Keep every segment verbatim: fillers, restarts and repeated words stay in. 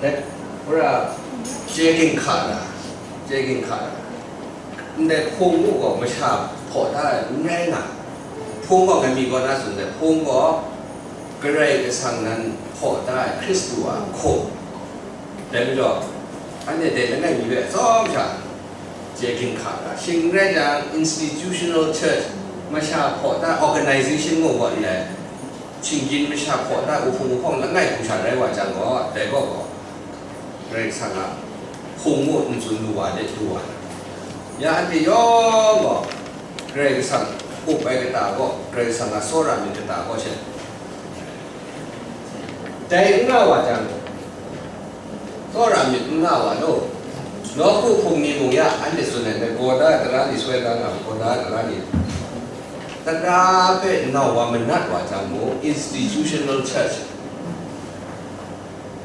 Ora, chye ginhka na, chye ginhka na. Ndai hpung mu gaw masha hpaw da ai n rai nga. Hpung gaw ngai mi kaw na tsun dai, hpung gaw Karai Kasang nan hpaw da ai Hkristu a hkum. Dai majaw, anhte dai langai mi hpe atsawm sha chye ginhka ga. Shing n rai jang, institutional church, masha hpaw da organization ngu gaw ndai, shinggyim masha hpaw da uhpung uhpawng langai hku sha rai wa jang gaw, dai gaw gaw, Karai Kasang a hpung mu n tsun lu wa de du wa. Ya anhte yawng gaw, Karai Kasang up ai kata gaw, Karai Kasang a tsawra myit kata gaw she. Dai n nga wa jang, tsawra myit n nga wa law, nawku hpung ni mung ya, anhte tsun ai, dai gaw da tara ni soi da nga, gaw da tara ni, tara hpe nau wa manat wa jang mung, institutional church,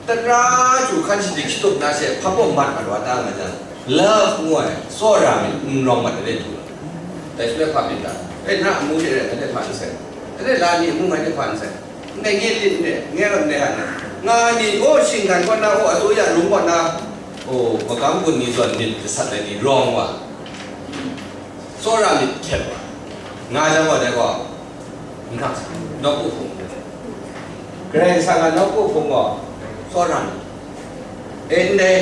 tara chyu hkan shading shatup na she hpa baw mat mat wa ta nga jang, love ngu ai tsawra myit n rawng mat ai du. Dai shaloi hpa myit ta? E, na amu de rai, dai hpa n sai. Dai la ni amu ngai de hpa n sai. Ndai nge lit ndai, nge rawt ndai a na. Nga ni, o, shinggan kaw na, o, asoya lung kaw na, o, magam gun ni zawn myit jasat ai ni rawng wa, tsawra myit hkyet wa, nga jang gaw, dai gaw, n hkrak sa, nawku hpung. Karai Kasang a nawku hpung gaw, tsawra myit. E ndai,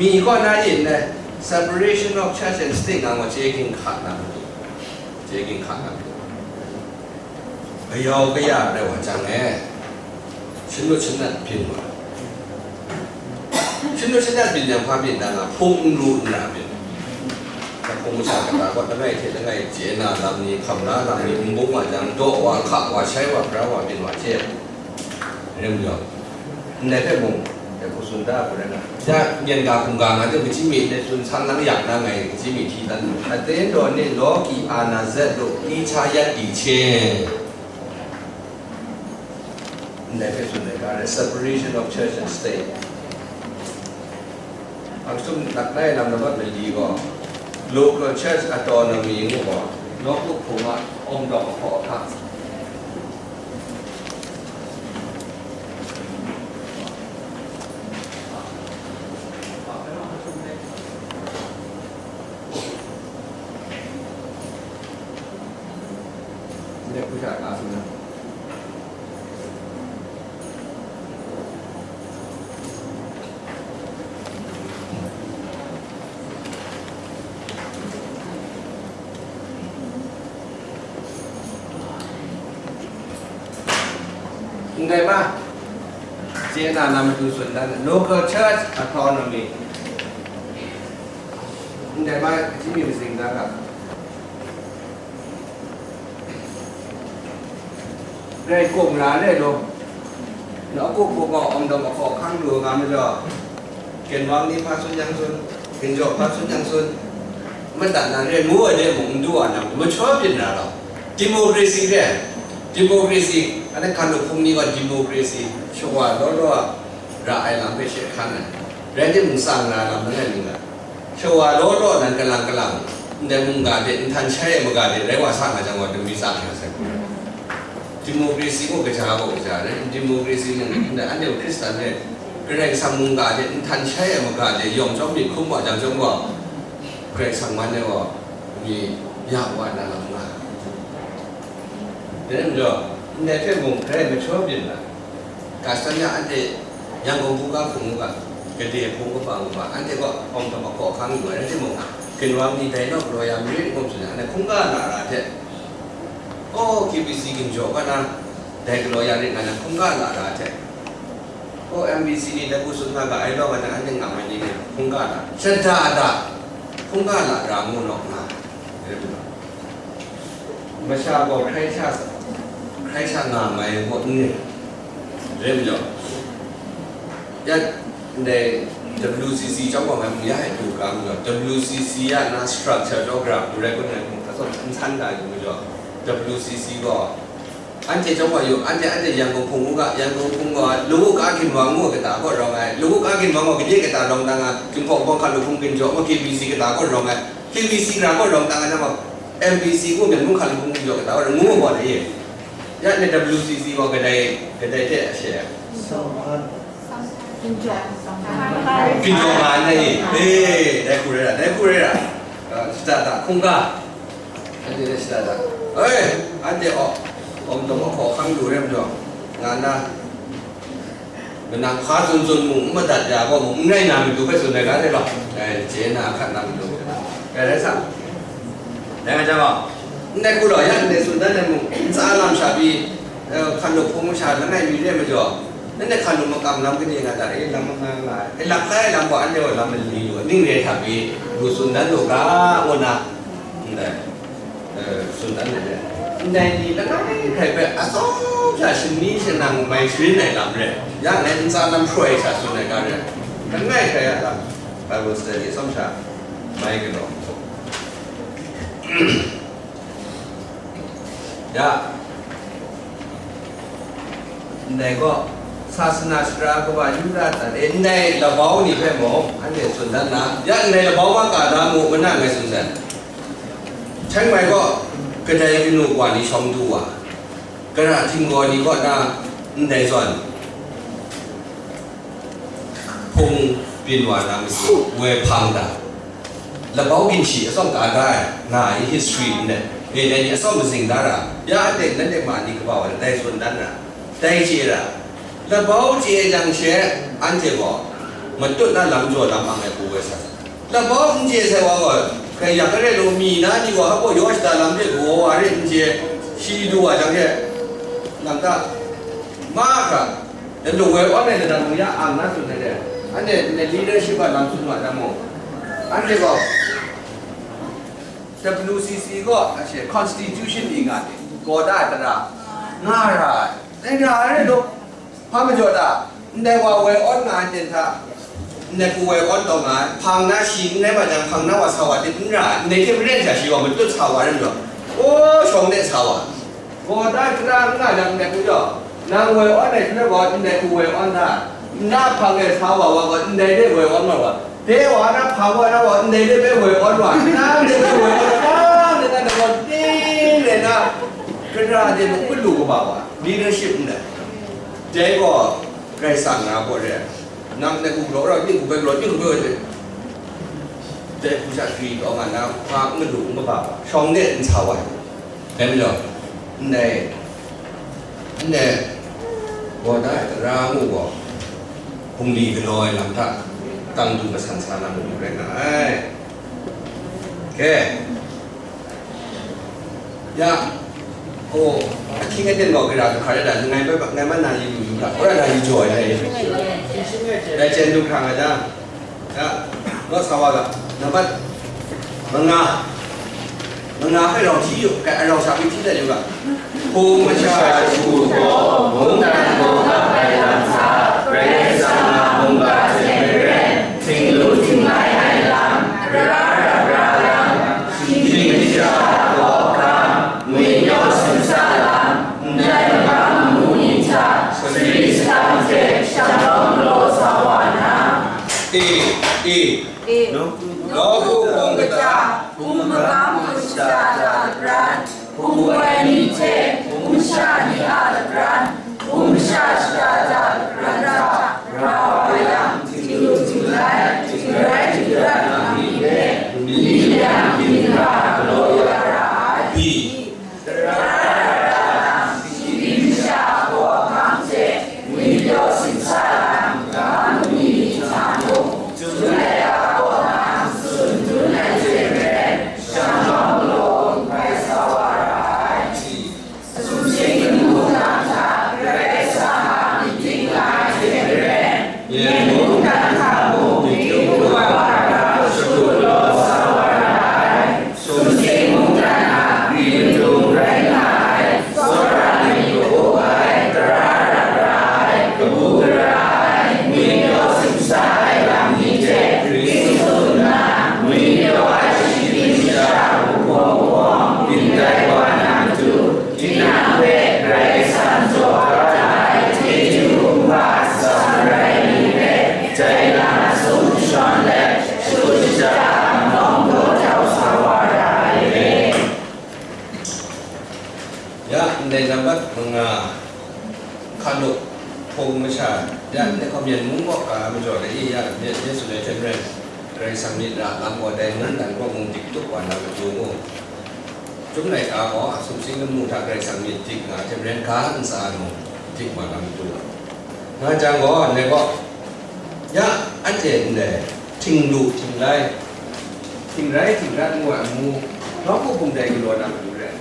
mi kaw na e ndai, separation of church and state nga gaw, chye ginhka na matu, chye ginhka na matu. Kayau kaya rai wa jang e, shanut shanat byin wa. Shanut shanat byin yang hpa byin da nga, hpung n ru n ra byin. Hpung masha kata kaw langai hte langai chye na lam ni, hkam na lam ni, n bung wa jang, daw wa, hka wa, shai wa, pra wa, byin wa hte, rim jaw. Ndai hpe mung, dai hku tsun da ai hku rai nga. Ya, myen ga hkungga nga de, kaji mi ndai tsun san lang yak na ngai, kaji mi hti dan. Aten daw ni law ki a na zat lu, li cha yat di che. Ndai hpe tsun ai ga rai, separation of church and state. Ang sum nak nai lam nambat mali gaw, local church autonomy ngu gaw, nawku hpung a awng dawng ahkaw ahkang. Ndai hku sha ka tsun na. Ndai ma, chye na na matu tsun dan, local church autonomy. Ndai ma, kaji mi matsing da ga. Rai kung ra le law, nawku hpung gaw awng dawng ahkaw ahkang lu nga majaw, ginwang ni hpa tsun yang tsun, ginjaw hpa tsun yang tsun, madat na re ngu ai de mung n du wa na, majaw byin ra law, democracy re, democracy, anhte hkan lu hpung ni gaw democracy, shawa law law a ra ai lam hpe she hkan ai, rai timung, tsang na lam langai mi nga. Shawa law law nan kalang kalang, ndai mungga de, nhtan shai ai maga de, rai wa sa nga jang gaw, dumi tsang ya sai hku rai. Democracy gaw kaja gaw kaja rai, democracy ning, ndai anhte Hkristan rai, Karai Kasang mungga de, nhtan shai ai maga de, yawng chyawm myit hkrum wa jang chyawm gaw, Karai Kasang man ai gaw, mi ya wa na lam nga. Dai majaw, ndai hpe mung, grai majaw byin na. Ga shadawn ya anhte Yangon hpung ga hpung u ga, gade hpung kaba u ga, anhte gaw awng dawng ahkaw ahkang yu ai rai timung, ginwang ni dai naw galaw ya marit ngu tsun ai, anhte hkungga lara hte, o, K B C ginjaw ga na, dai galaw ya rit nga na hkungga lara hte, o, M B C ni dai hku tsun nga ga ai law ga na, anhte ngam ai ni hkungga la, shada da, hkungga lara ngu naw nga, rai timung. Masha gaw hkrai sha, hkrai sha nga mai gaw n ring. Rai majaw, ya ndai W C C chyawm gaw ngai mung ya e du ga majaw, W C C ya na structure chyawm gara hku rai kun ngai mung, atsawm n san da yu majaw, W C C gaw anhte chyawm gaw yu, anhte, anhte Yangon hpung u ga, Yangon hpung gaw, lawu ka ginwang ngu kata kaw rawng ai, lawu ka ginwang gaw gade kata rawng dang ai, Jinghpaw Hpawng hkan lu hpung ginjaw gaw K B C kata kaw rawng ai, K B C gara kaw rawng dang ai, nang gaw M B C ngu, Myen mung hkan lu hpung ginjaw kata kaw rawng ngu gaw na ye. Ya ni W C C gaw kadai, kadai hte a she ai. Hpinjaw nga ai ni, e, dai hku rai ra, dai hku rai ra, a, shada da, hkungga, anhte dai shada da, e, anhte aw, awm dawng ahkaw ahkang lu re majaw, nga na, manang hpa tsun tsun mung n madat ya gaw mung, n rai na matu hpe tsun ai ga re law, e, chye na ahkat na matu, e, rai sa, dai nga jang gaw, ndai hku law, ya ndai tsun dan ai mung, ntsa lam sha pyi, e, hkan lup hpung masha langai mi re majaw, nanhte hkan lup makam lam kaning nga ta e, lam manga nga ai, e, lap kai ai lam gaw anhte gaw lam mali lu, ning re hta pyi lu tsun dan lu ga, ngu na, ndai, e, tsun dan ai re. Ndai ni langai hkrai hpe atsawm sha shani shanang mai sharin ai lam re, ya ngai ntsa lam hpraw ai sha tsun ai ga re, langai hkrai a lam, Bible study atsawm sha mai galaw. Ya, ndai gaw, sasana sara kaba Yuda hta e, ndai labau ni hpe mung, anhte tsun dan na, ya, ndai labau wa ka da mu, mana ngai tsun dan. Htaing mai gaw, kadai kanu wa ni shawng du wa, kara htinggaw ni kaw na, ndai zawn, hpung byin wa na matu, woi hpang da, labau ginshi atsawm ka da ai, nga ai history n rai, e, dai ni atsawm mazing da ra, ya anhte nanhte ma ni kaba wa dai tsun dan ra, dai chye ra, labau chye ai jang she, anhte gaw matut na lam jaw lam ang ai hku woi sa, labau n chye sai wa gaw, hkrai yak kare lu mi na ni gaw hpa yaw shada lam hte gaw wa re n chye, shi du wa jang she, lam ta, mahkra, Nanhte woi awn ai lata mung ya ang na tsun ai de, anhte ndai leadership a lam tsun wa na mu? Anhte gaw W C C gaw, a she, constitution ni nga ni, gaw da ai tara, nga ra ai, dai ra ai rai law, hpa majaw ta, ndai wa woi awn nga ai ten hta, ndai hku woi awn taw nga ai, hpang na shi n rai ma jang, hpang na wa sa wa dit n ra ai, ndai hte maren sha shi wa matut sa wa rai majaw, o, shawng de sa wa. Gaw da shara n nga jang ndai hku jaw, nang woi awn ai hte gaw ndai hku woi awn da, nna hpang e sa wa wa gaw ndai de woi awn wa wa, de wa na hpang wa na wa ndai de bai woi awn wa, nna de bai woi awn wa, nna de gaw ting de na, shara de mung hpung lu kaba wa, leadership ndai. Dai gaw Karai Kasang na gaw re ai. Nang ndai hku galaw rau, ning hku bai galaw, ning hku bai galaw, dai hku sha gri taw nga na, hpa n madu n kaba wa, shawng de n sa wa ai. Dai majaw, ndai, ndai, gaw da ai tara ngu gaw, hpung li galaw ai lam hta, tang du masan sa na matu rai nga ai. Oke. Ya, oh, ahkying aten gaw gara du hkra da, ngai bai, ngai man na yu yu hkra, ora na yu jaw ai, dai chyen du hkra nga da. Ya, naw sa wa ga, nambat manga, manga hpe rau hti yu, kai, rau sha hpe hti dat yu ga. Hpung masha shu gaw, mungdan gaw kap ai lam hta, Karai Kasang a mungga hte maren, htinglu htinglai ai lam, ra ra ra lam, shinggyim masha a hkawhkam, ngwipyaw simsa lam, ndai magam amu ni hta, sari salang hte shalawm galaw sa wa na. E, e. E. Nawku hpung kata, hpung magam hpung shada hta labran, hpung woi ni hte, hpung masha ni a labran, hpung masha shada hta labran hta, ra wa yang, htinglu htinglai, htingrai htingrat nga mi hpe, mali yang ginhka galaw ya ra ai. Bi. Tara ra ra lam, shinggyim masha a hkawhkam hte, ngwipyaw simsa lam, ga mu ni ni hta mung, tsun ai a hkawhkam tsun dun ai hte maren, shanglawm galaw n hkrai sa wa ra ai. Sumsing mungdan hta Karai Kasang a myit dingla ai hte maren, Myen mungdan hta mung myit dinglu ai wa hkra shakut galaw sa wa ra ai. Sumsing mungdan a gri matu rai nga ai, tsawra ni kabu ai, tara ra ra ai, kabu gara ai, ngwipyaw simsa ai lam ni hte ring tsun nna, ngwipyaw ai shinggyim masha hpung hpawng hpawng byin tai wa na matu, tinang hpe Karai Kasang jaw kau da ai chyeju kumhpa atsam rai ni hpe, Ga majaw dai i ya, myit myit tsun ai hte maren, Karai Kasang myit ra lam gaw dai ngun dan kaw mung dik tup wa na matu mu. Chyum laika gaw, sumsing lamu hta Karai Kasang myit dik nga ai hte maren, ga ntsa mung dik wa na matu. Nga jang gaw, ndai gaw, ya, anhte ndai, htinglu, htinglai, htingrai, htingrat ngu ai amu, nawku hpung dai galaw na matu rai.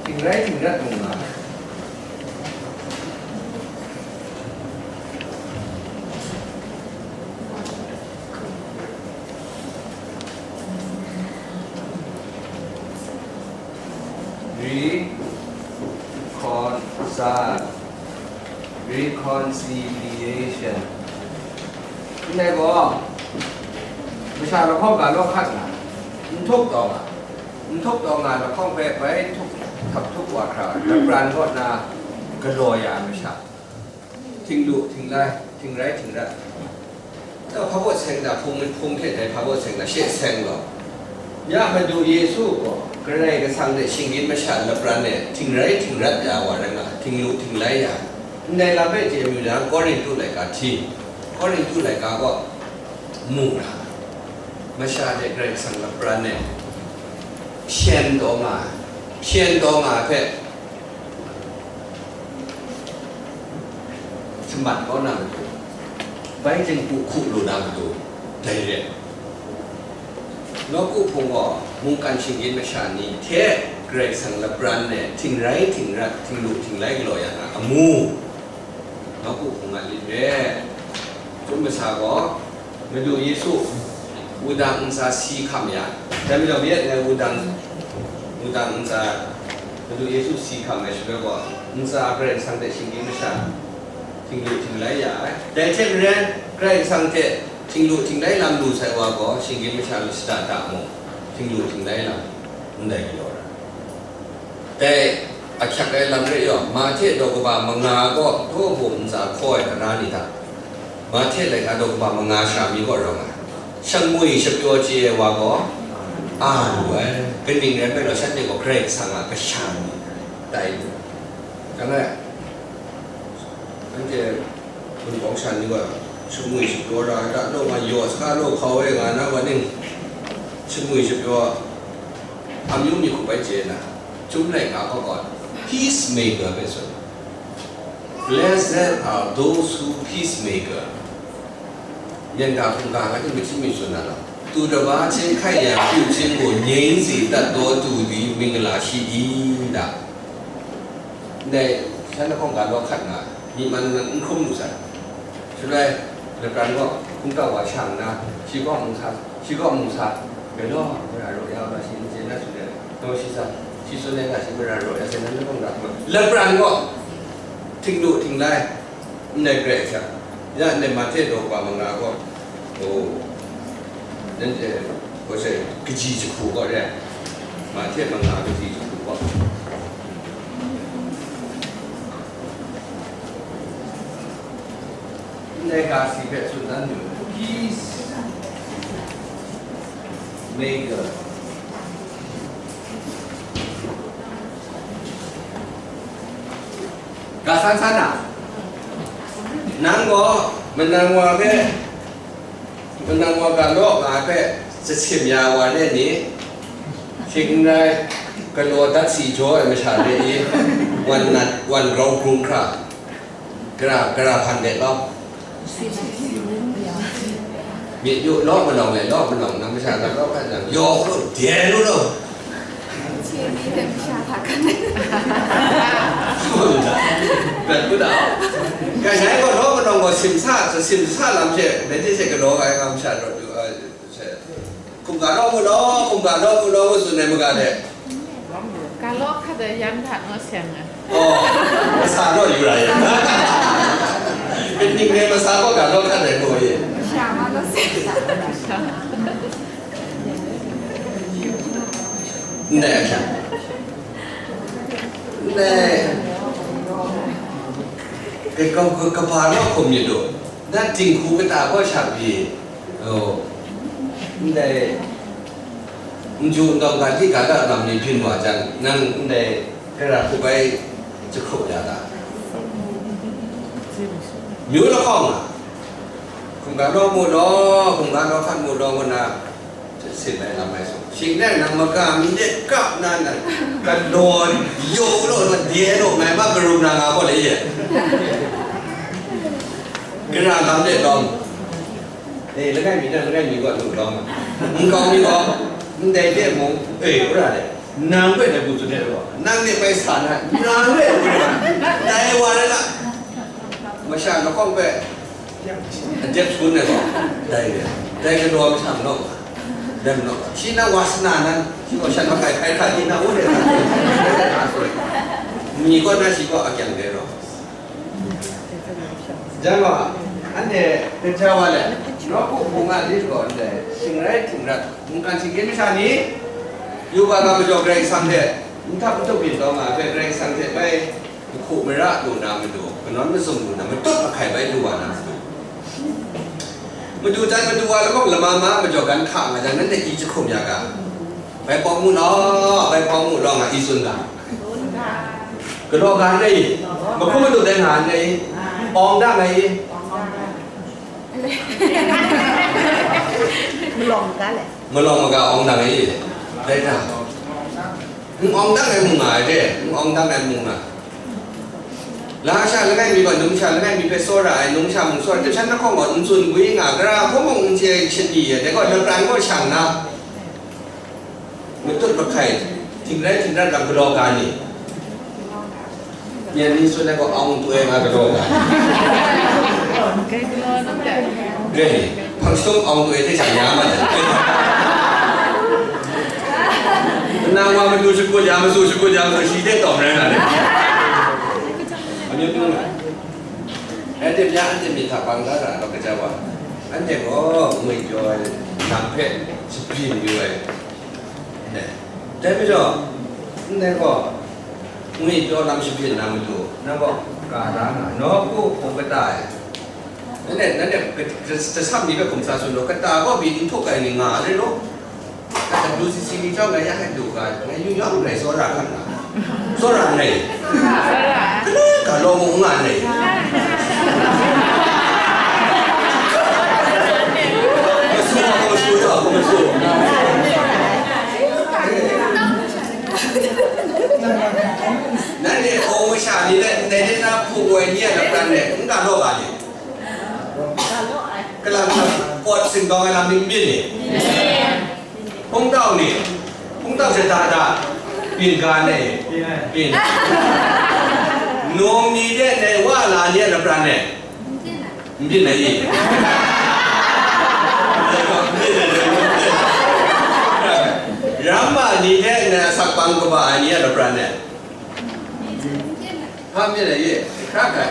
Htingrai htingrat mung nga. Reconcile. Reconciliation. Ndai gaw, masha lahkawng ga law hkat nga, n htup taw nga, n htup taw nga lahkawng hpe bai htup, htap htup wa hkra, lapran kaw na galaw ya ai masha, htinglu, htinglai, htingrai, htingrat. Hpa baw seng na, hpung, hpung hte dai hpa baw seng na, she seng law. Ya Madu Yesu gaw, Karai Kasang hte shinggyim masha lapran e htingrai htingrat ya wa rai nga, htinglu htinglai ya. Ndai lam hpe chye mu na, Korintu laika hti, Korintu laika gaw mu na, masha hte Karai Kasang lapran e shen taw nga, shen taw nga hpe, Samat kau na matu, bai jinghku hku lu na matu, dai re. Nawku hpung gaw mungkan shinggyim masha ni hte Karai Kasang lapran e htingrai htingrat, htinglu htinglai galaw ya na amu, nawku hpung a lit re. Chyum masha gaw, Madu Yesu wudang ntsa si hkam ya. Dai majaw, myit ngai wudang, wudang ntsa, Madu Yesu si hkam ai shaloi gaw, ntsa Karai Kasang hte shinggyim masha, htinglu htinglai ya ai. Dai hte maren, Karai Kasang hte htinglu htinglai lam lu sai wa gaw, shinggyim masha lu shada da mung, htinglu htinglai lam ndai galaw ra. Dai ahkyak ai lam re yaw, Mahte daw kaba manga gaw, daw bum ntsa hkaw ai tara ni hta, Mahte laika daw kaba manga sha mi gaw rawng ai. Shangmwi shapyaw chye ai wa gaw, a lu ai. Kaning rai nme law, shanhte gaw Karai Kasang a kasha ni tai lu ai. Shaloi, anhte Hpun kawng sha ni gaw, shangmwi shapyaw ra ai ta, law nga yaw saga law hkau e nga na wa ning, shangmwi shapyaw amyu mi hkup ai chye na, Chyum laika hpa gaw, peacemaker hpe tsun. Blessed are those who peacemaker. Myen ga hkungga nga hte mahti mi tsun na lau. သူတစ်ပါးချင်း ခိုက်ရန်ပြုခြင်းကို ငြိမ်းစေတတ်သောသူသည် မင်္ဂလာရှိ၏။ Ndai, shan lahkawng ga law hkat nga, myi man nan n hkrum lu sai. Shaloi, lapran gaw hkungga wa sha nna, shi kaw mung sa, shi kaw mung sa, bai law, mara raw ya ga shi n chye na, shaloi, taw shi sa, shi tsun ai ga shi mara raw ya sai, nan lahkawng ga hkrum. Lapran gaw, htinglu htinglai, Ndai Karai Kasang, ya ndai Mahte daw kaba manga gaw, o, nanhte, ko sai, kaji jahku gaw re ai, Mahte manga kaji jahku gaw. Ndai ga si hpe tsun dan yu, peace maker. Ga san san a, nang gaw manang wa hpe, manang wa ga law nga hpe jasim ya wa re ni, shing n rai, galaw dat si jaw ai masha re i, wan nat, wan grau grung hkra, gara, gara hpan de lawm. Myit yu, law malawng le law malawng, nang masha ga law hkat jang, yaw lu, de lu law. ခြေနည်းနဲ့ မရှာတာကနဲ့ Bai lu da. Kai ngai gaw law malawng gaw simsa, simsa lam hte, bai hte hte galaw ai nga masha rawt lu ai hte. Hkum ga law mu law, hkum ga law mu law, ngu tsun ai maga de. Ga law hkat ai yan hta naw seng ai. Oh, masa naw yu ra yang. Kaning rai masa gaw ga law hkat ai gaw ye. Sha ma law seng. Ndai ahkyak. Ndai. Ka, ka, ka, kaba law hkum myit u. Na dinghku kata gaw sha pyi. Oh. Ndai. N ju n dawng ga di ga da lam ni byin wa jang, nang ndai gara hku bai jahkrup ya ta? Myu lahkawng a, hkungga law mu law, hkungga law hkan mu law ngu na, sin ai lam ai sung. Shing nang nang maga mi de kap na, nang galaw yaw law na, de law ngai ma karum na nga gaw le ye. Gara lam de lawm. Eh, langai mi na, langai mi gaw lu lawm. Nkau mi gaw, ndai de mung, eh, wora de. Nang hpe dai bu tsun de gaw, nang de bai sa na, nang hpe bu na. Dai wa na la. Masha lahkawng hpe, adep sun ai gaw, dai re. Dai galaw masha manawk ga, dai manawk ga. Shi na wa sana nan, shi gaw shan makai hkai hkra di na, wu de. Mi gaw na shi gaw akyang de rawng. Jan gaw, anhte gaja wa let, nawku hpung a lit gaw ndai, shingrai htingrat, mungkan shinggyim masha ni, yu ga ga majaw Karai Kasang hte, nhtap ntup byin taw nga ai hpe Karai Kasang hte bai, Mahku mara lu na matu, kanawn mazum lu na, matut mahkai bai lu wa na matu. Madu jan madu wa lahkawng lama ma majaw gan hka nga jang, nanhte i jahkum ya ga? Bai pawng mu law, bai pawng mu law nga i tsun ga? Galaw ga ndai, mahku madu dai nga ndai, awng da nga i. Malawng maga le. Malawng maga awng da nga i. Dai da. N awng dang ai mung nga ai de, n awng dang ai mung nga. Lasha langai mi gaw numsha langai mi hpe tsawra ai, numsha mung tsawra ai, shan lahkawng gaw n tsun gwi nga, gara hkawng mung n chye ai shani ai, dai gaw lapran gaw shang na, matut mahkai, htingrai htingrat lam galaw ga ni, myen ni tsun ai gaw awng tu ai nga galaw ga ni. Grai, hpang shadum awng tu ai hte sha ya ma ai. Nang wa matu shakut ya, masu shakut ya, masu shi de tawng rai nga ai. Amyu tu nga. Anhte mya, anhte myit hta bang da ra, gaja wa. Anhte gaw ngwi pyaw ai lam hpe shabyin yu ai. Dai majaw, ndai gaw, ngwi pyaw lam shabyin na matu, nang gaw ka da nga, nawku hpung kata e. Nanhte, nanhte, tasam ni hpe hkum sa tsun law, kata gaw byin n htuk ai ni nga ai law. Kata du si si ni chyawm ngai ya hai du ga, ngai yu yawng ngai tsawra hkan nga. Tsawra ngai. Kale ga law mung nga ngai. Masu, masu, masu. Nanhte hpung masha ni le ndai de na hpung woi ni a lapran e n ga law ga ni? Kalang kalang pawt singdawng ai lam ni n byin ni? Hpung tau ni? Hpung tau shada da byin ga ni? Byin. Num ni de ndai wa la ni a lapran e? N byin ai i? N byin ai, n byin ai. Ramma ni de ndai asak bang kaba ai ni a lapran e? Hpa myit ai e, hkra hkra.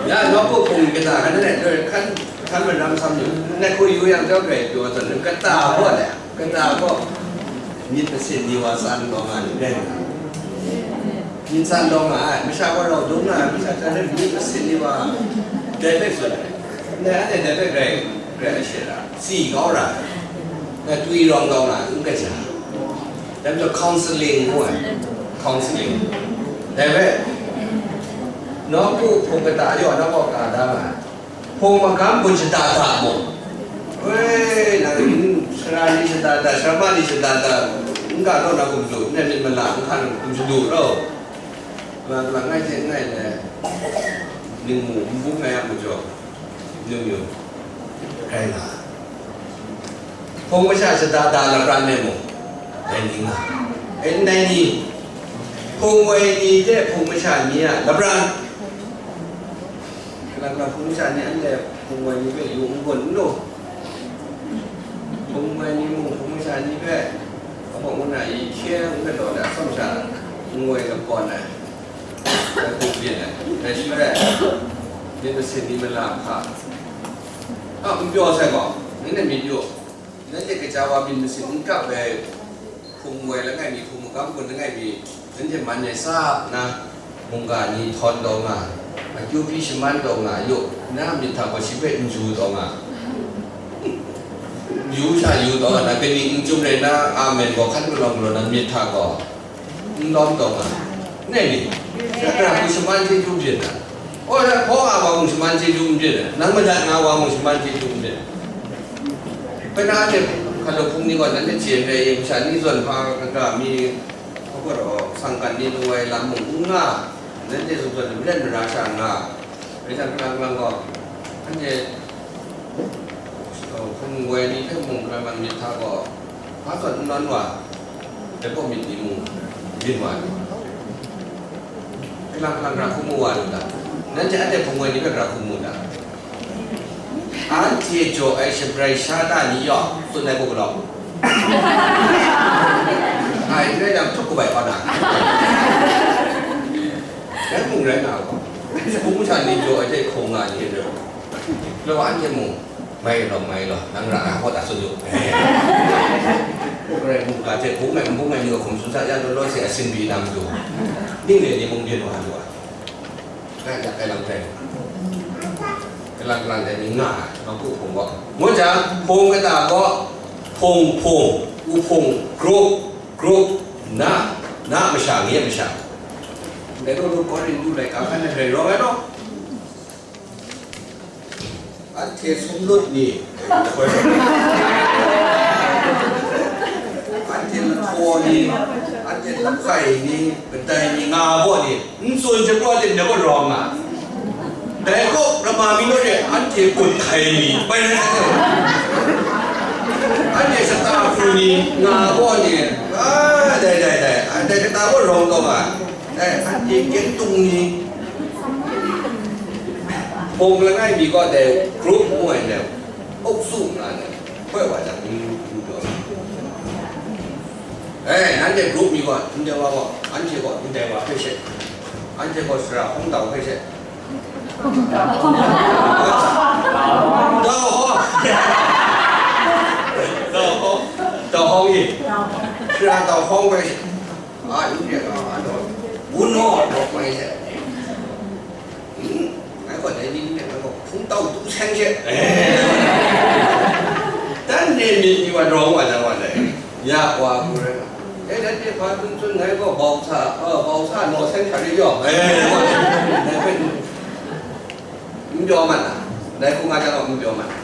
Ya, nawku hpung kata, hkan rai, hkan, hkan maram sam yu, nat hku yu yang chyawm grai pyaw tawn, kata gaw le, kata gaw, myit masin ni wa tsan gaw nga ni rai nga. Myit tsan gaw nga ai, masha gaw rau dum nga ai, masha hta rai myit masin ni wa, dai hpe tsun ai. Ndai anhte dai hpe grai, grai ashe ra, tsi kau ra ai. Ngai twi rawng kau nga ai, n kaja. Dai majaw counseling ngu ai, counseling. Dai hpe, nawku hpung kata yaw na gaw ka da nga ai. Hpung magam gun shada da mung, woi, na, sara ni shada da, sara ma ni shada da, n ga law na gumdu, n myit mala, n hkan gumshadu rau. Kalang kalang ngai hte ngai le, ningmu n bung ai a majaw, ningyu rai nga ai. Hpung masha shada da lapran e mung, dai ni nga ai. E ndai ni, hpung woi ni hte hpung masha ni a lapran. Kalang kalang hpung masha ni anhte hpung woi ni hpe yu n gun n lu. Hpung woi ni mung hpung masha ni hpe, kabaw ngu na i hkye n galaw ai atsawm sha n woi lakawn ai. Dai hku byin ai, dai shi rai, myit masin ni mala hka, a, n pyaw sai gaw, nanhte myit yu, nanhte kaja wa myit masin n kap ai hpung woi langai mi, hpung magam gun langai mi, nanhte man e sa nna, mungga ni htawn taw nga, akyu hpyi shaman taw nga, yu, na myit hta gaw shi hpe n ju taw nga, Yu sha yu taw na, kaning n chyum rai na, amen gaw hkan palawng galaw na myit hta gaw, n lawm taw nga, ne ni? Sha gara hku shaman chyeju byin na? O, ya hpaw a wa mung shaman chyeju n byin na? Nang madat nga wa mung shaman chyeju n byin na? Bai na anhte hkalo hpung ni gaw, nanhte chye n rai i, masha ni zawn hpa kaga mi, hpa gaw, sangkan ni lung ai lam mung n nga, nanhte zawn zawn madat mara sha n nga. Bai jang, kalang kalang gaw, anhte, uh, hpung woi ni hpe mung kalang kalang myit hta gaw, hpa zawn n nawn wa, dai gaw myit ni mung byin wa ni? Kalang kalang gara hku mu wa lu ta? Nanhte anhte hpung woi ni hpe gara hku mu ta? Anhte jaw ai shabrai sha ta ni yaw, tsun ai hku galaw. Ai, n rai jang, htuk kabai kau na. Rai mung rai nga gaw, hpung masha ni jaw ai hte hkaw nga ni rai. Law anhte mung, mai law, mai law, nang ra ai hawt a tsun yu. Rai mung ga hte hpung ai, hpung ai ni gaw hkum tsun sa ya law law se a sin pyi na matu, ning le ni mung byin wa lu ai. Rai yak ai lam rai. Kalang kalang dai ni nga ai, nawku hpung gaw. Ngu jang, hpung kata gaw, hpung hpung, u hpung, grup, grup, na, na masha, nye masha. Dai gaw, Korintu laika hkan na rai rawng ai law. Anhte sumlut ni, anhte lahtaw ni, anhte lahkai ni, kadai ni, nga baw ni, n tsun shapraw tim dai gaw rawng nga. Dai gaw, rama mi naw re, anhte kut hkai ni, bai rai sa, anhte shata hku ni, nga baw ni, a, dai, dai, dai, anhte shata gaw rawng taw nga. Dai, anhte kyen tung ni, hpung langai mi gaw dai group ngu ai ndai, auk su nga ai, hkoi wa jang, n, n, n, eh, nanhte group mi gaw, ndai wa gaw, anhte gaw ndai wa hpe she, anhte gaw sara hkawng dau hpe she, dau hkawng, dau hkawng, dau hkawng ni, sara dau hkawng hpe she. A, yu de, a, a, no. Wun naw, a, rawk mai se. Hmm? Ngai gaw dai ni myit ngai gaw hpung tau tu seng she. Eh. Dan ne myit ni wa rawng wa na wa dai. Ya wa ku rai. Eh, dan de hpa tsun tsun ngai gaw bau sa, a, bau sa naw seng sha ri yaw. Eh, ngai hpe n pyaw mat na. Dai hku nga jang gaw n pyaw mat na.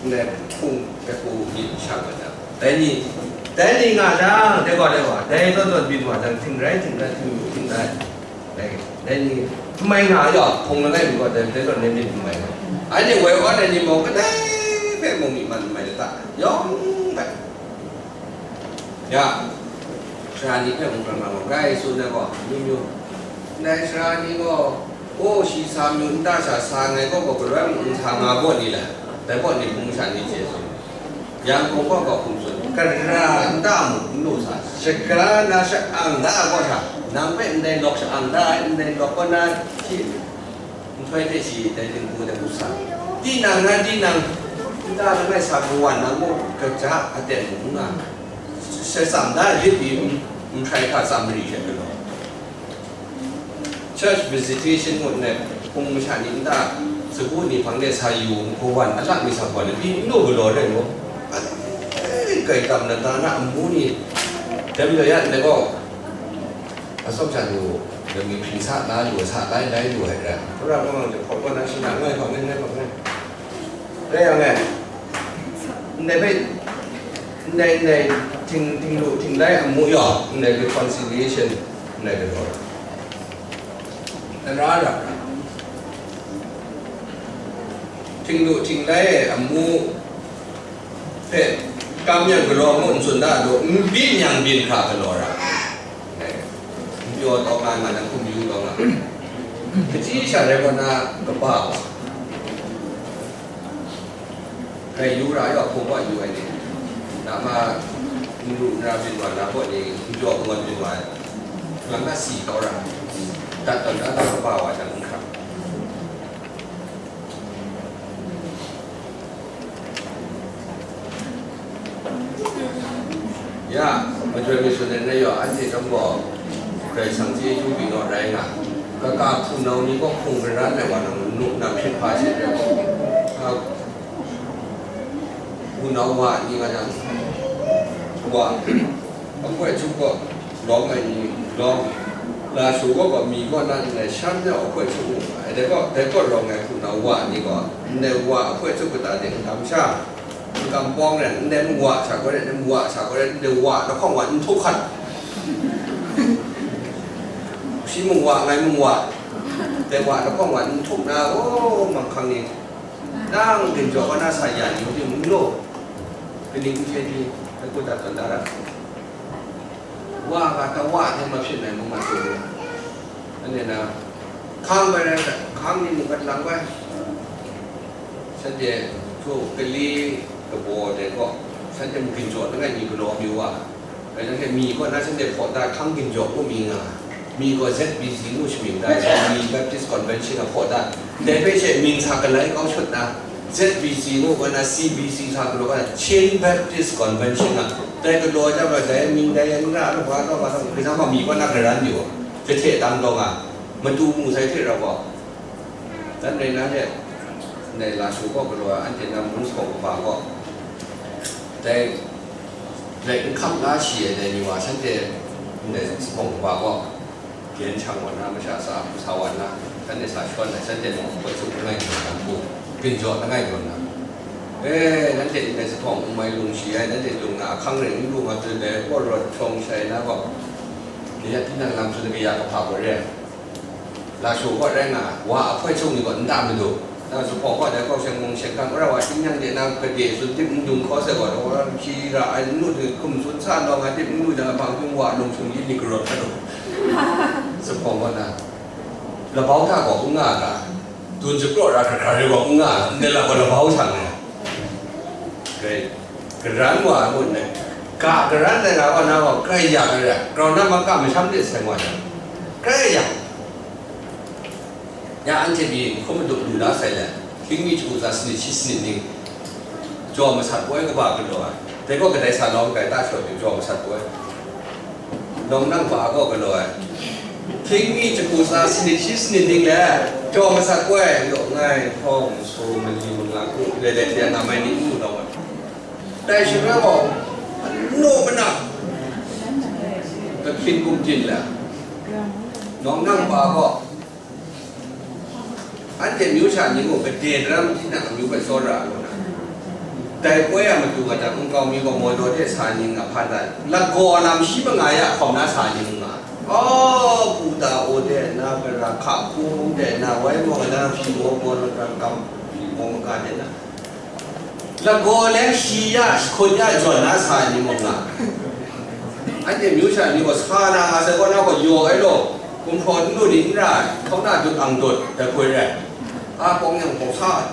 Ndai hpung hpe hku myit shang mat jang, dai ni, dai ni nga jang, dai gaw, dai gaw, dai zawn zawn byin wa jang, htingrai, htingrai, htingnu, htingrai, dai, dai ni, n mai nga yaw, hpung langai mi gaw, dai, dai zawn dai myit n mai nga. Anhte woi awn ai ni mung, kadai hpe mung myi man n mai lata, yawng bai. Ya, sara ni hpe mung hkra nga gaw, grai tsun ai gaw, amyu myu. Ndai sara ni gaw, o, shi sa myu nta sha sa nngai gaw, gaw galoi mung n sa nga gaw ni le, dai gaw ni hpung masha ni chye tsun. Yang gaw gaw hkum tsun, gara nta mung n lu sa, shaga na sha-ang da gaw sha, nang hpe ndai lawk sha-ang da ai, ndai lawk gaw na hti, nhtoi hte shi dai htingbu de u sa. Tinang na tinang, nta langai sa kawan nang gaw kaja aten mung n nga, shatsam da lit mi n, n hkrai hka tsam mari hte galaw. Church visitation ngut nna, hpung masha ni nta, sagu ni hpang de sa yu, kawan alat mi sa kawan, pyi n lu galaw rai ngu. Ai, kai tam na ta na amu ni, dai majaw ya ndai gaw, Atsawm sha lu, lami hpring sa la lu, sa lai lai lu ai rai. Hkra kawang de hkawt kaw na shi na ngai hkawng ngai hkawng ngai. Rai yang e, ndai bai, ndai, ndai, ting, ting lu, ting lai amu yaw, ndai reconciliation, ndai de gaw. Nra ra. Ting lu, ting lai amu, hpe, kam yang galaw ngu n tsun da lu, n byin yang byin hkra galaw ra. N pyaw taw nga, nga na hkum yu taw nga. Kaji sha rai gaw na kaba wa. Rai yu ra yaw hpung wa yu ai ni. Na ma, n ru n ra byin wa na gaw ni, n pyaw n gawn byin wa ai. Lang na si kau ra. Dat tawn da na kaba wa jang n hkra. Ya, majoi missionary na yaw, anhte chyawm gaw, Karai Kasang chyeju byin naw rai nga, kaka hpunau ni gaw hpung garan ai wa nang nu na hpyit hpa she rai gaw, a, Hpunau wa ni nga yang, wa, ahkoi hchup gaw lawm ai ni lawm, lashu gaw gaw mi kaw na ndai shan jau ahkoi hchup mu ai. Dai gaw, dai gaw rawng ai hpunau wa ni gaw, ndai wa ahkoi hchup kata de n tam sha, n kam pawng ren, ndai mung wa sha gaw ren, ndai mung wa sha gaw ren, ndai wa lahkawng wa n htuk hkat. Shi mung wa, ngai mung wa, dai wa lahkawng wa n htuk na, o, manghkang ni, nang ginjaw kaw na sa ya ni, mungdi mung law, kaning n hte di, ai kut dat tawn da ra. Wa ga tawa hte ma hpyen ai mung ma tsun u. Anhte na, hkang bai rai, hkang ni mung gat lang bai. Shanhte htu kali kabaw de gaw, shanhte mung ginjaw langai mi galaw mi wa. Rai nang hte mi kaw na shanhte hpaw da hkang ginjaw ngu mi nga. Mi gaw Z B C ngu shamying da, Zhongli Baptist Convention a hpaw da. Dai hpe she mying sa galai kau shut na, Z B C ngu kaw na C B C sa galaw kaw na, Chin Baptist Convention a. Dai galaw jang gaw, dai mying dai yan n ra, a laba kau ga, gaja ma mi kaw na garan yu, jahte tang taw nga, matu mu sai hte rau gaw. Dan rai na hte, ndai lashu kaw galaw ai, anhte na mung sabawng kaba gaw, dai, dai n hkap la shi ai dai ni wa, shanhte ndai sabawng kaba gaw, yen shang wa na, masha sa hku sa wa na, shanhte sa shawn ai, shanhte mung hpoi htup langai jaw na, hku ginjaw langai jaw na, e, nanhte ndai sabawng n mai lung shi ai, nanhte lung na ahkang rai n lu nga tsun dai, kaw rawt hprawng shai na gaw, ni a tinang lam tsun ai kaya kahpa gaw re ai. Lashu kaw rai nga, wa ahkoi hkyung ni gaw nta madu. Na zuphpawng kaw dai kaw sheng mung sheng hkang, wora wa shing yang de na gade tsun dip n dung hkaw sai gaw, wora hkyi ra ai n lu hte hkum tsun sa nau nga dip n lu jang, ahpang hkyung wa lung shung yin ni karawt hkra lu. Zuphpawng kaw na, labau hta gaw n nga ga, dun shapraw ra hkra hkra rai gaw n nga, ndai lam gaw labau hta nga. Grai. Karan wa ai mung n rai, ga karan ai nga gaw, na gaw grai ya ai rai, grau na maka masham de seng wa ai, grai ya. Ya anhte pyi hkum madup lu la sai let, hkying mi jahku tsa sanit shi sanit ning, jaw masat poi kaba galaw ai, dai gaw kadai sa lawm kai ta shaw pyi jaw masat poi. Nawng nang pa gaw galaw ai. Hkying mi jahku tsa sanit shi sanit ning le, jaw masat poi, yaw ngai, hpawng, so, mali, manga, ku, le, le, hte na mai ni n mu nawng ai. Dai shaloi gaw, anu mana, kahpyin gumdin la, nawng nang pa gaw, anhte myu sha ni gaw gade daram tinang amyu hpe tsawra lu na, dai poi a matu ga jang, nkau mi gaw mawdaw de sa ni nga hpan dat, lagaw lam shi manga ya hkawm na sa ni nga, aw, puta o de na, gara hka hku de na, wai maw na, hpyi maw, maw na, kam hpyi maw, maga de na, lagaw le shi ya, jahkut ya, jawn na sa ai ni mung nga. Anhte myu sha ni gaw sa na nga sai kaw na gaw yaw ai law, gumhpraw n lu ni n ra ai, hkauna dut ang dut, dai hkoi rai. A pawng yang pawng sa ai.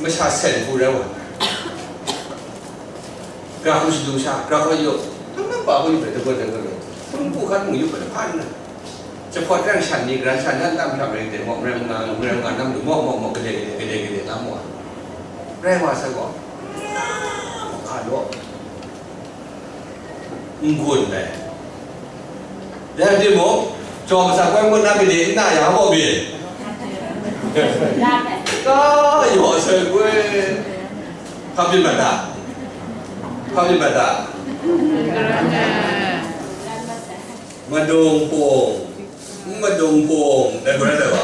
Masha sen hku rai wa. Gara hku shadu sha, gara hku yu, htung htung pa hku yu bai, dagoi dagoi bai, htung hku hkan mung yu bai, hpa nna, jahpawt rang shan ni, garan shan dan tam hkram rai de, mawk rai nga, mung rai nga, nam lu, mawk, mawk, mawk, gade, gade, gade, gade, tam wa. Rai wa sa gaw, mawk hka law, n-gun ai. Dai timung, jaw masat koi ngut na gade n na yang gaw byin. Ka yaw sai koi. Hpa byin mat ta? Hpa byin mat ta? Madung pung. N madung pung. Dai gaw rai dai wa.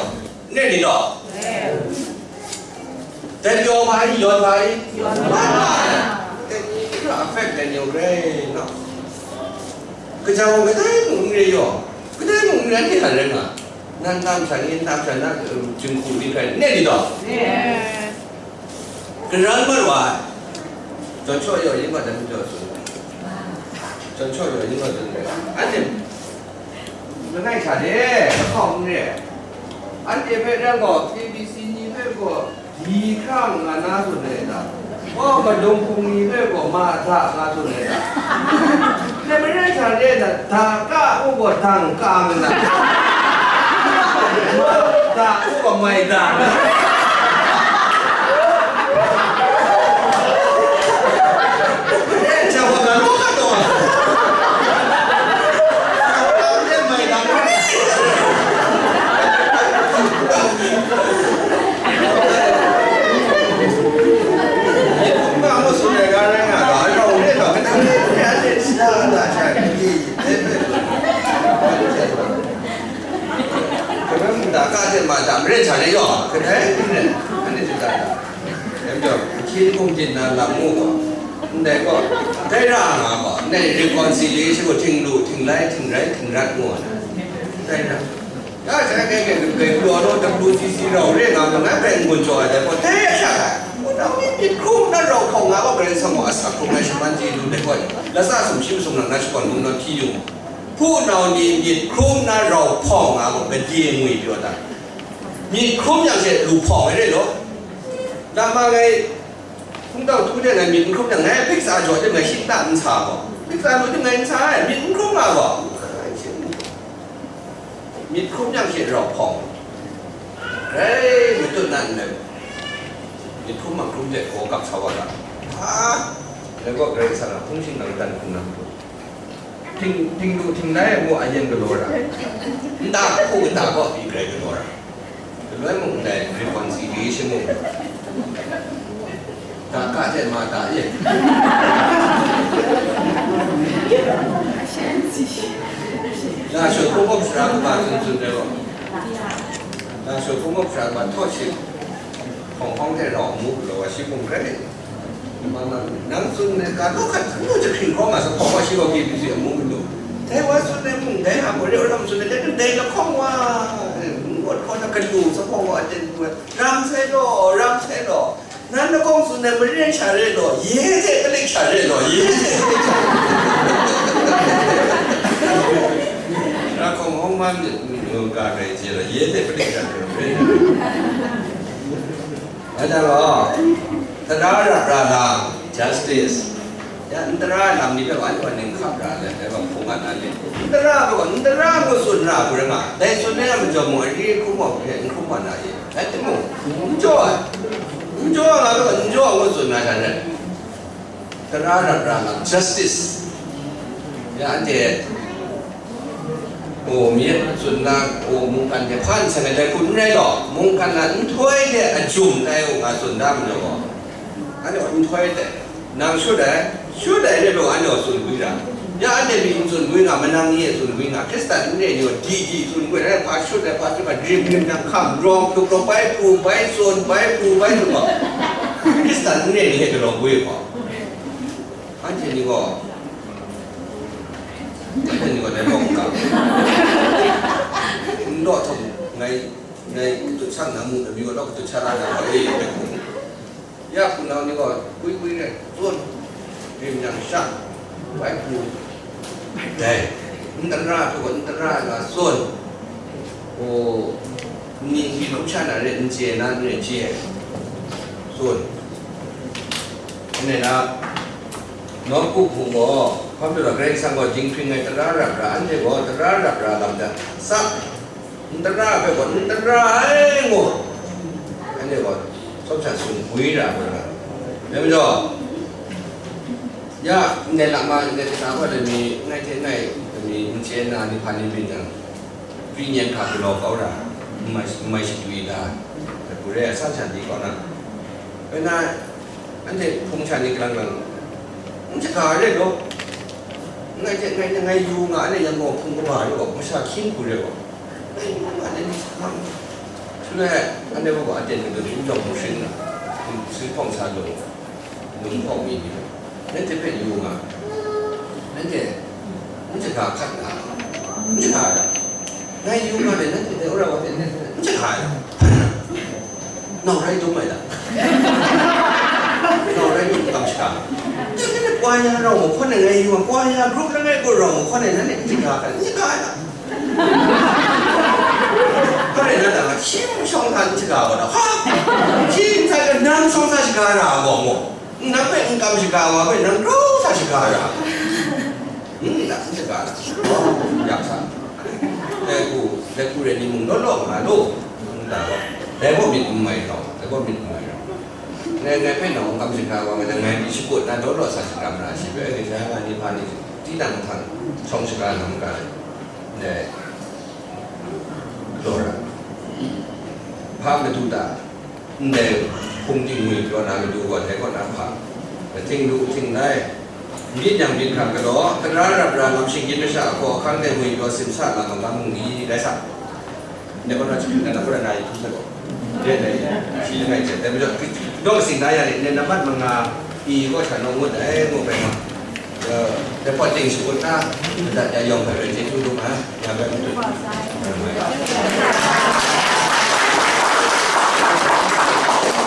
Nek ni gaw? Dai pyaw hpa i, yawn hpa i? Yawn hpa. Dai ni hkra affect dai ni rai no? Kaja gaw kadai mung n re yaw, kadai mung n re, anhte hkan rai nga. Nan tam sha ni, tam sha na, um, jinghku ni hkrai, nek ni gaw? Nek. Karan mat wa ai. Jawn shaw yaw yin gaw, dai majaw tsun ai. Jawn shaw yaw yin gaw tsun ai. Anhte langai sha de, lahkawng n re. Anhte hpe rai gaw, K B C ni hpe gaw, di hkra nga na tsun ai ta? Gaw, madung hpung ni hpe gaw, ma da nga tsun ai ta? Dai marai sha de na, da ka u gaw, dang ka nga na? Ma da u gaw, mai da nga? Dai sha gaw, na law ka taw a? Dai mai da nga? Anhte chye da, dai majaw, ahkyen hkum tit na lam mu gaw, ndai gaw, dai ra nga gaw, ndai reconciliation gaw htinglu, htinglai, htingrai, htingrat ngu ai, dai ra. Ya, sha, grai, grai, grai, grai, grai, grai, W C C rau re nga, nga, grai n-gun jaw ai dai gaw, dai a sha ai. Wunau ni myit hkrum na rau hkawng nga gaw, Karai Kasang gaw asak hkrum ai shaman chye lu dai gaw, latsa sumshi masum lang na shakawn hkrum na hti yu mu. Hpunau ni myit hkrum na rau hpawng nga gaw, gade ngwi pyaw dat. Myit hkrum yang she lu hpawng ai re law. Dama ngai hpungtau htu de ngai myit n hkrum yang, ngai hpiksa jaw de ngai shingta n sa gaw, hpiksa lu de ngai n sa ai, myit n hkrum nga gaw, myit hkrum yang she rau hpawng. Grai matut na n rai. Myit hkrum ma hkrum de gaw kap sa wa ga. A, dai gaw Karai Kasang a hpung shingkang dan hkrum na. Hting, htinglu htinglai ai mu a yen galaw ra. Nta hku kata gaw pyi grai galaw ra. Galoi mung ndai reconciliation mung. Da ka hte ma da ye. Na shut hkungkawp sara kaba tsun tsun rai gaw. Na shut hkungkawp sara kaba htawt shing. Hpawng hpawng hte rau mu galaw wa shi hpung rai. Nang tsun ai, ka law hkat n lu jahkring hkawng a sa hpawng wa shi gaw K B C amu manu. Dai wa tsun ai mung, dai a gaw reu lam tsun ai, dai dai lahkawng wa, n-, ngut hkaw na galu sa hpawng wa, dai ram sai law, ram sai law. Nan lahkawng tsun ai maren sha re law, ye hte kalik sha re law, ye hte kalik sha re law. Ra hkawng hkawng man myit, myit, myit, ga rai je law, ye hte kalik sha re law. Anhte gaw, tara rap ra lam, justice. Ya, n tara lam ni hpe wa, anhte wa ning hkap ra let, dai wa hpung nga na let. N tara hpe wa, n tara ngu tsun ra hku rai nga, dai tsun ai a majaw mung, a re hkrum wa hpe n hkrum wa na ye. Rai timung, n jaw ai. N jaw ai nga hpe wa, n jaw ai ngu tsun na hta rai. Tara rap ra lam, justice. Ya, anhte O, myit tsun na, o, mungkan hte hpa n seng ai dai hku n rai law, mungkan a nhtoi hte a jum tai u nga tsun da majaw gaw, anhte gaw nhtoi dai, nang shut ai, shut ai re law, anhte gaw tsun gwi ra. Ya anhte myit n tsun gwi nga, manang ni e tsun gwi nga, Hkristan n re ni gaw di di tsun gwi ai, hpa shut ai, hpa shut ai, rim rim nang hkam, rawng hkrup rawng bai hpu, bai tsun, bai hpu, bai tsun gaw, Hkristan n re ni hte galaw gwi ai gaw. Anhte ni gaw, anhte ni gaw dai bawng n ga. N law htaw ngai, ngai katut shang na mu na mi gaw law katut sha la na gaw, e, ya hpunau ni gaw, gwi gwi rai, tsun, rim yang sha, bai hpu, dai, n tara hpe gaw n tara ai ga tsun. O, ni hpyi hkrum sha na re, n chye na n re chye ai, tsun. Anhte na, nawku hpung gaw, hpa majaw Karai Kasang gaw dinghpring ai tara rap ra, anhte gaw tara rap ra lam hta, sa, n tara hpe gaw n tara ai ngu, anhte gaw shawng sha sung gwi ra ai, rai majaw, ya, ndai lama, ndai hta gaw, dai mi, ngai hte ngai, dai mi, n chye na, ni hpa ni byin yang, Pri nyan hkra galaw kau ra, n mai, n mai shadwi da, hpung re ai san sha di kau na. Koi na, anhte hpung sha ni galang galang, n shaga ai re law, ngai hte ngai, ngai yu nga ai, yang gaw hpung kaba re gaw, masha hkying hku re gaw, ngai yu nga ai, ngai shaga ai. Shaloi, anhte gaw aten gadun n jawng hpung shing na, si hpawng sa lung. Num hpawng mi ni, nanhte hpe yu nga, nanhte n shaga hkat nga, n shaga ai, ngai yu nga le, nanhte dai wora wa hpe n shaga ai, nau rai dum ai da, nau rai dum kam shaga, nanhte kwa ya rau mahkawn ai ngai yu nga, kwa ya grup langai gaw rau mahkawn ai, nanhte n shaga hkat, n shaga ai da. Hpa rai na, dang a, shi mung shawng hta n shaga wa da, ha! Shi n sai ga, nang shawng hta shaga ra ai gaw mu. Nang hpe n kam shaga wa hpe, nang grau hta shaga ra ai. N, nang n shaga ra. Yak sa. Dai hku, dai hku rai ni mung law law nga lu. N ta gaw. Dai gaw myit n mai rau. Dai gaw myit n mai rau. Ngai, ngai hpe nang n kam shaga wa, ngai, ngai pyi shakut na, law law sa shaga mara, shi hpe, ngai, ngai, ngai, ni hpa ni, tinang mahtang, shawng shaga na maga, ndai, law ra. Hpa madu ta, ndai hpung ting ngwi pyaw na madu gaw, dai kaw na hpa, ahting lu, ahting lai, myit yang myit hkra galaw, tara rap ra lam shinggyim masha a hkaw ahkang de ngwi pyaw simsa lam magam mung ni rai sa. Ndai kaw na chyahpyi na, na hkra na yu hkrum sai gaw. Dai, dai, shi langai hte, dai majaw, daw sing da ya ni, ne, nambat manga pyi kaw hta nawng ngut ai, ngu bai ma. Dai pawt ting shakut na, madat ya yawng hpe rai chyeju dum ai, nga bai mu.